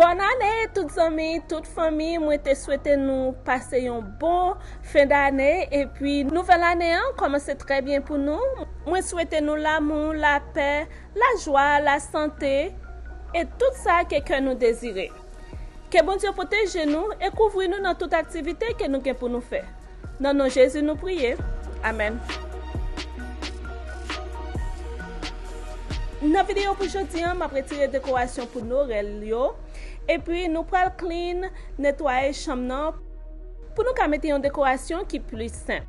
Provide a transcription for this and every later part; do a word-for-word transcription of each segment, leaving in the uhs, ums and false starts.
Bòn ane tout zanmi, tout fanmi, mwen te swete nou pase yon bon fen dane, epi nouvèl ane an kòmanse trè byen pou nou. Mwen swete nou lamou, lapè, lajwa, lasante, e tout sa ke kè nou dezire. Ke Bondye pwoteje nou e kouvri nou nan tout aktivite ke nou gen pou nou fè. Nan non Jezi nou priye. Amèn. Nan videyo pou jodi an, m ap retire dekorasyon pou Nwèl yo. Epi nou pral clean, netwaye chanm nan pou nou ka mete yon dekorasyon ki plis senp.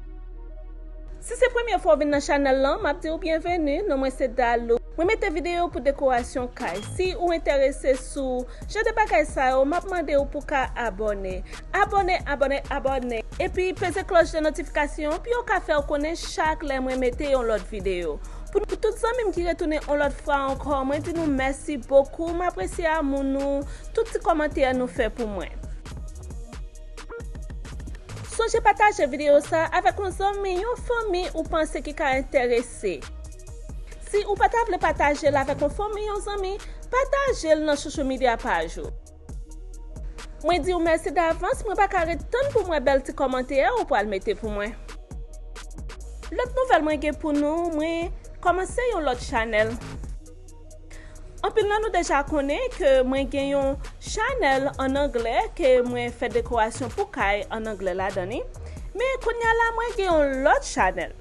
Si se premye fwa w vin nan chanèl lan, m ap di w byenveni, non mwen se Dalou. Mwen mete videyo pou dekorasyon kay. Si ou enterese sou jan de bagay sa yo, m ap mande w pou ka abòne. Abòne, abòne, abòne. Epi peze klòch de notifikasyon pou yo ka fè w konnen chak lè mwen mete yon lòt videyo. Pou, pou tout zanmi m ki retounen yon lòt fwa ankò, mwen di nou mèsi bokou. M apresye amou nou, tout ti kòmantè nou fè pou mwen. Sonje pataje videyo sa avèk yon zanmi, yon fanmi ou panse ki ka enterese. Si ou pa ta vle pataje l avèk yon fanmi, yon zanmi, pataje l nan social media page ou. Mwen di w mèsi davans, mwen pa ka ret tann pou m wè bèl ti kòmantè ou pral mete pou mwen. Lòt nouvèl mwen gen pou nou, mwen kòmanse yon lòt chanèl. Anpil nan nou deja konnen ke mwen gen yon chanèl ann anglè ke mwen fè dekorasyon pou kay ann anglè ladan li. Men kounye a la, mwen gen yon lòt chanèl.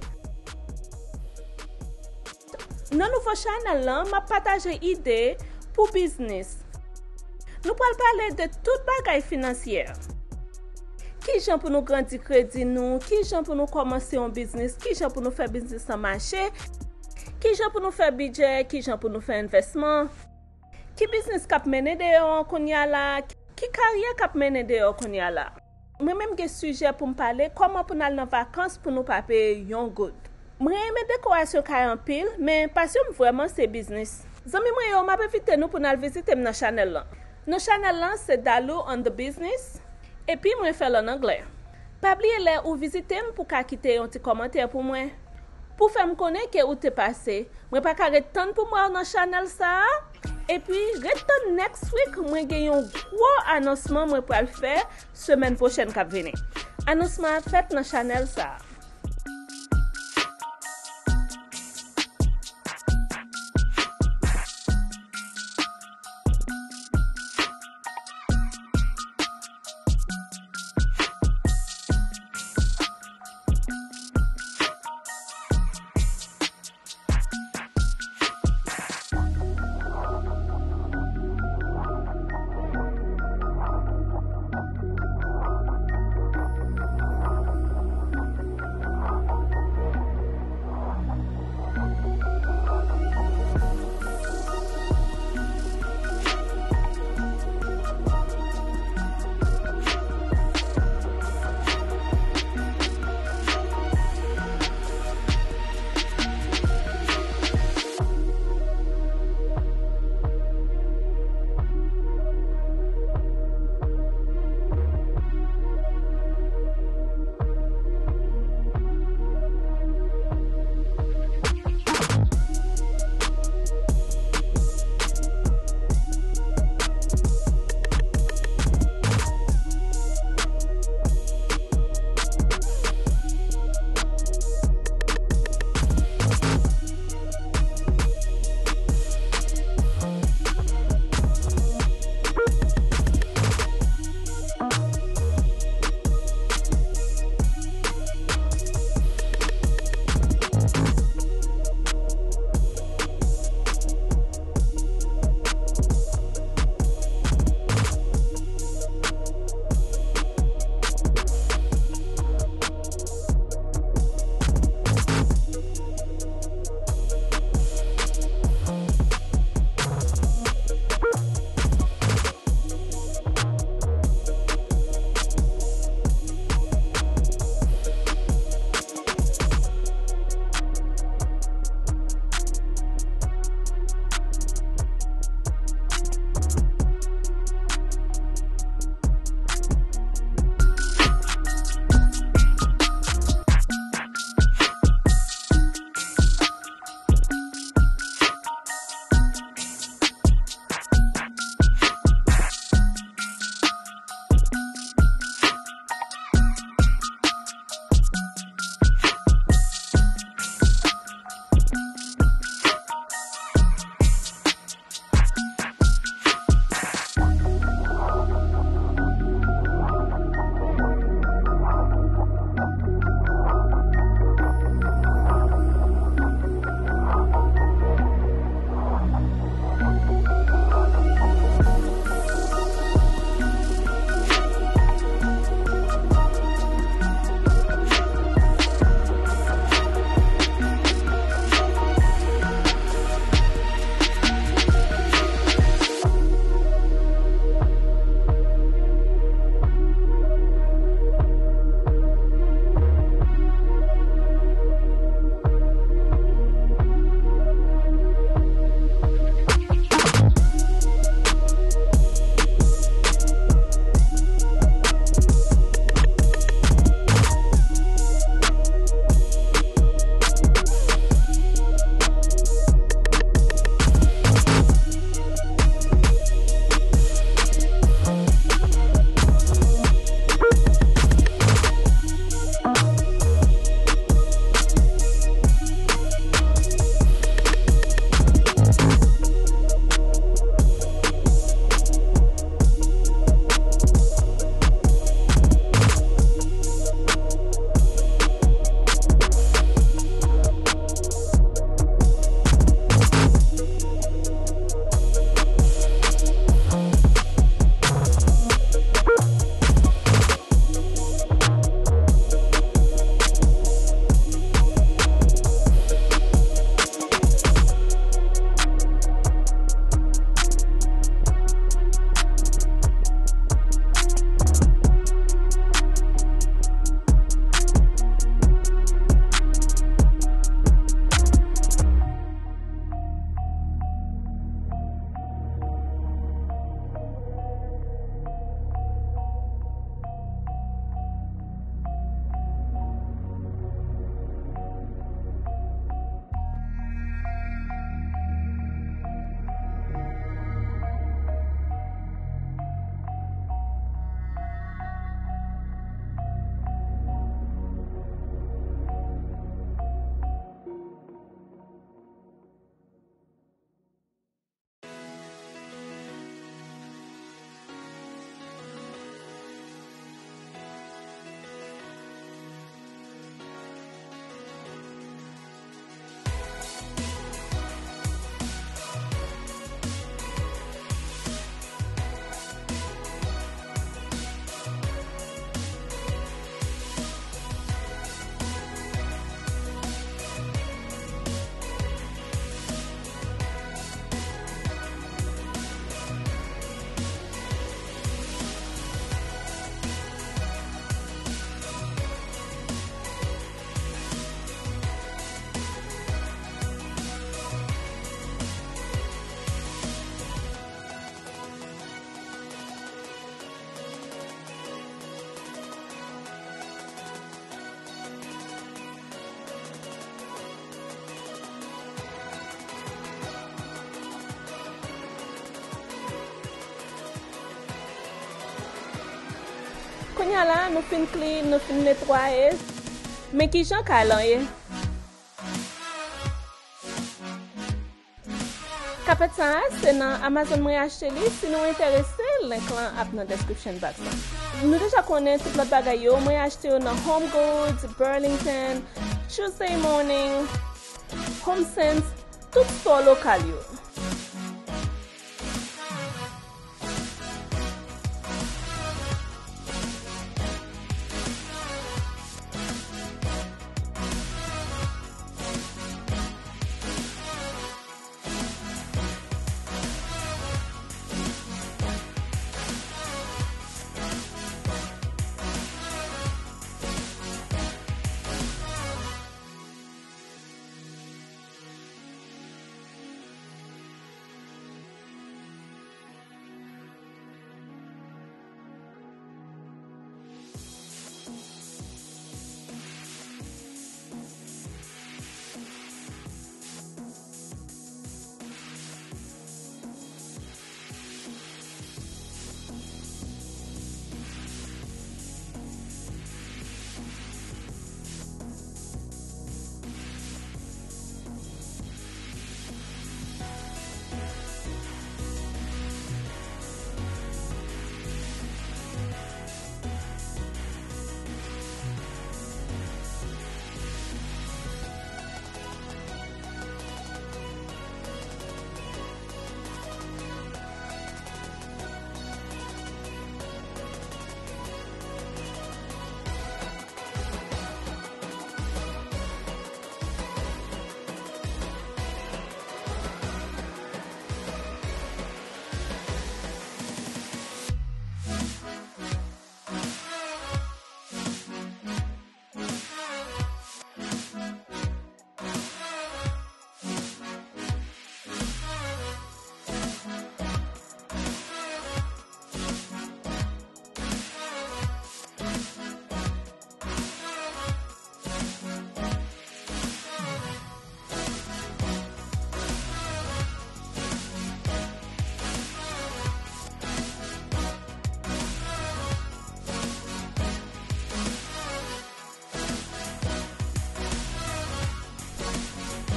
Nan nouvo chanèl lan, m ap pataje ide pou biznis. Nou pral pale de tout bagay finansyè. Kijan pou nou grandi kredi nou, kijan pou nou kòmanse yon biznis, kijan pou nou fè biznis lan mache, kijan pou nou fè bidjè, kijan pou nou fè envèsman, ki biznis k ap mennen deyò an kounye a la, ki karyè k ap mennen deyò kounye a la. Mwen menm gen sijè pou m pale, kòman pou n al nan vakans pou nou pa peye yon goud. Mwen renmen dekorasyon kay anpil, men pasyon m vrèman se biznis. Zanmi mwen yo, m ap envite nou pou n al vizite m nan chanèl lan. Non chanèl lan se Dalou on the Business, epi mwen fè l ann anglè. Pa bliye lè ou vizite m pou ka kite yon ti kòmantè pou mwen, pou fè m konnen ke ou te pase. Mwen pa ka ret tann pou m wè w nan chanèl sa a. Epi, ret tann next week, mwen gen yon gwo anonsman mwen pral fè semèn pwochèn k ap vini. Anonsman an fèt nan chanèl sa a. Kounye a la, nou fin clean, nou fin netwaye. Men kijan kay lan ye? Kapèt sa a, se nan Amazon mwen achte li. Si nou enterese, link lan ap nan description box lan. Nou deja konnen tout lòt bagay yo, mwen achte yo nan Home Goods, Burlington, Tuesday Morning, Home Sense, tout store lokal yo.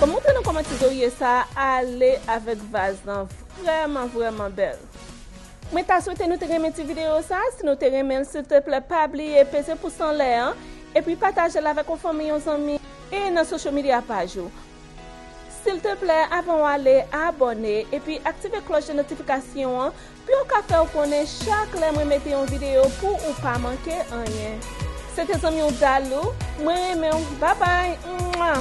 Bon, montre nou kòman ti zorye sa a ale avèk vaz lan. Vrèman, vrèman bèl. Mwen ta swete nou te renmen ti videyo sa. Si nou te renmen l, silteplè, pa bliye peze pous anlè an, epi pataje l avèk yon fanmi, yon zanmi, e nan social media paj ou. Silteplè, avan w ale, abòne, epi aktive klòch de notifikasyon an, pou yo ka fè w konnen chak lè mwen mete yon videyo pou ou pa manke anyen. Se te zanmi w Dalou, mwen renmen w, babay, mwa!